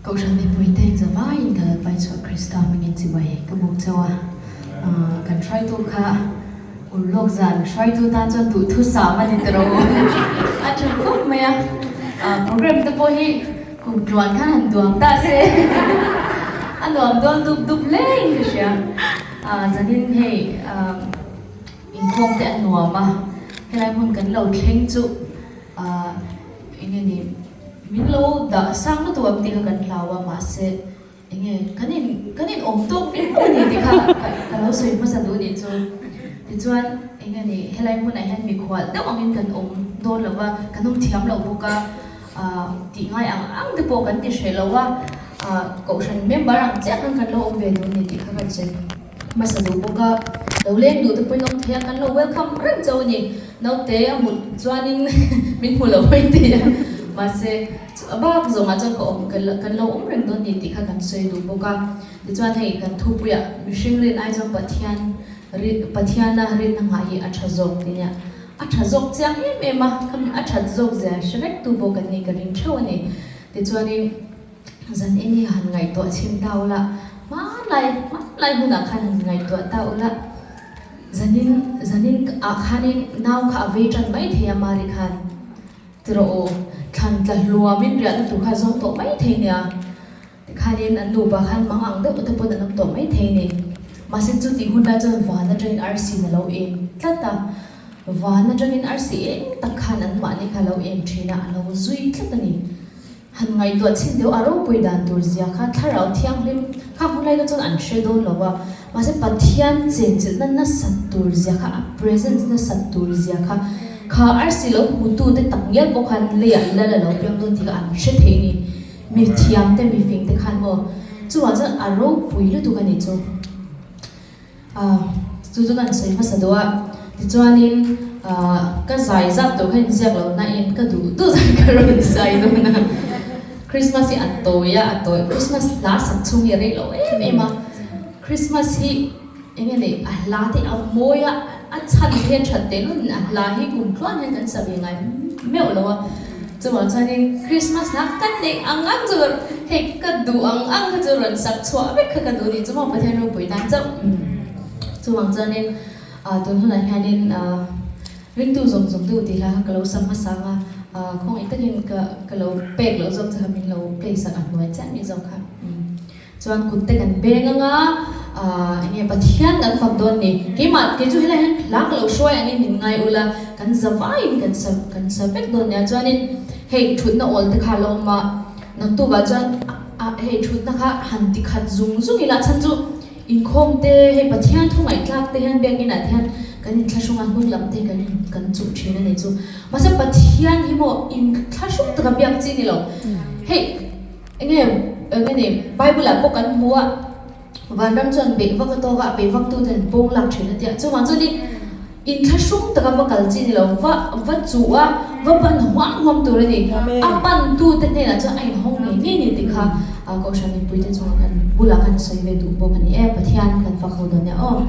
Kohhran mipuite engzavaiin ka Lalpa Isua Krista hmingin chibai ka buk chauh a, kan hruaitu kha urlawk zan hruaitu tan chuan duhthusam a ni ta rawh u. A tha khawp mai a, program te pawh hi kum tluan khan han duang ta se a nuam dawn dup dup hle in ka hria. Zanin hei inkhawm te a nuam a, helai hmun kan lo thleng chu eng nge ni min lo dah sang lutuk ang tih kha kan hlau a mahse eng nge kan in kan in awm tawk viau a ni tih kha ka lo sawi hmasa duh nih chu tichuan eng nge ni helai hmunah hian mikhual deuh angin kan awm dawn lo va kan awm thiam loh bawk a ah tih ngai ang ang te pawh kan ti hreh lo a ah kohhran member ang chiah khan kan lo awm ve duh a ni tih kha kan sawi. Hmasa duh bawk a, lo leng duh te pawhin awm thei a, kan lo welcome reng chauh a ni. Naute a hmuh chuanin min hmu lo mai thei a, mahse a bak zawngah chuan ka awm kan lo awm reng dawn ni tih kha kan sawi duh bawk a. Tichuan hei kan thupuiah mihring rin ai chuan Pathian Pathiana rinna nghah hi a tha zawk tih nia. A tha zawk chiang em em a, a that zawk zia hre vek tu bawk an ni ka ring theuh a ni. Tichuanin. Zan en hi han ngaihtuah chhin ta ula, hmanlai hmanlai hunah khan han ngaihtuah ta ula, zanin zanin ah khanin nau kha a vei tan mai thei a Mari khan, ti rawh aw, thlan tla hluamin riahna tur kha a zawng tawh mai thei nia, tikhanin an nupa khan mang ang deuh te pawn an awm tawh mai thei ni. Mahse chutih hun lai chuan van atangin arsi na lo eng tlat a, van atangin arsi eng tak khan anmahni kha a lo eng thin a, a lo zui tlat a ni. Han ngaihtuah chhin deuh a ropui dan tur zia kha Thlarau Thianghlim kha hun lai kha chuan an hre dawn lo va, mahse Pathian chenchilhna nasat tur zia kha, a presence nasat tur zia kha, kha arsi lo hmutu te tak ngial pawh khan leiah lal a lo piang dawn tih kha an hre thei a ni. Mi thiam te, mi fing te khan maw chuvang chuan a ropui lutuk a nih chu. Chu chu kan sawi hmasa duh a, tichuanin ka zai zat tur kha inziak lo nain ka duh duh zai ka rawn zai dawn a, Christmas hi a tawi a, a tawi Christmas hla sak chhung hi a rei lo em em a, Christmas hi eng nge ni a hla te a mawi a, a chhan te hian that teh lun a hla hi kum tluan hian kan sa ve ngai meuh lo a. Chuvang chuanin Christmas hla ka neih ang ang chu hei ka duh ang ang kha chu rawn sak chhuah vek kha ka duh nih chu maw Pathian ropui tan chauh. Chuvang chuanin tun hunah hianin ringtu zawng zawng deuh tih hla kha ka lo sam hmasa ang a, khawngaih takin ka ka lo pek loh zawk che kha min lo play sak a hnuai chiah mi zawk kha. Chuan kut te kan beng ang a, aah eng nge Pathian kan fak dawn ni. Keimah kei chu helai hian hla ka lo hruai angin min ngai ula, kan za vaiin kan sa kan sa vek dawn nia. Chuanin hei thutna awl te kha a la awm a, naktukah chuan ah hei thutna kha han ti khat zung zung ila chhan chu inkhawm te hei Pathian thu ngaihthlak te hian biakinah te hian kan inthlahrung a hnung lam te hi kan kan chuh thin a nih chu. Mahse Pathian hi maw inthlahrung taka biak chi ni lo. Hei. Enge enge ni Bible ah pawh kan hmu a, vanram chuan beih vak a tawk a, a beih vak tu ten pawng lak thin a tia. Chuvang chuan in inthlahrung taka va kal chi ni lo, va va chuh a, va pan huam huam tur a ni. A pan tu te hnenah chuan a inhawng ngei ngei ni tih kha Kohhran mipui te chungah kan bulah khan sawi ve duh bawk a ni e. Pathian kan fak ho dawn nia aw.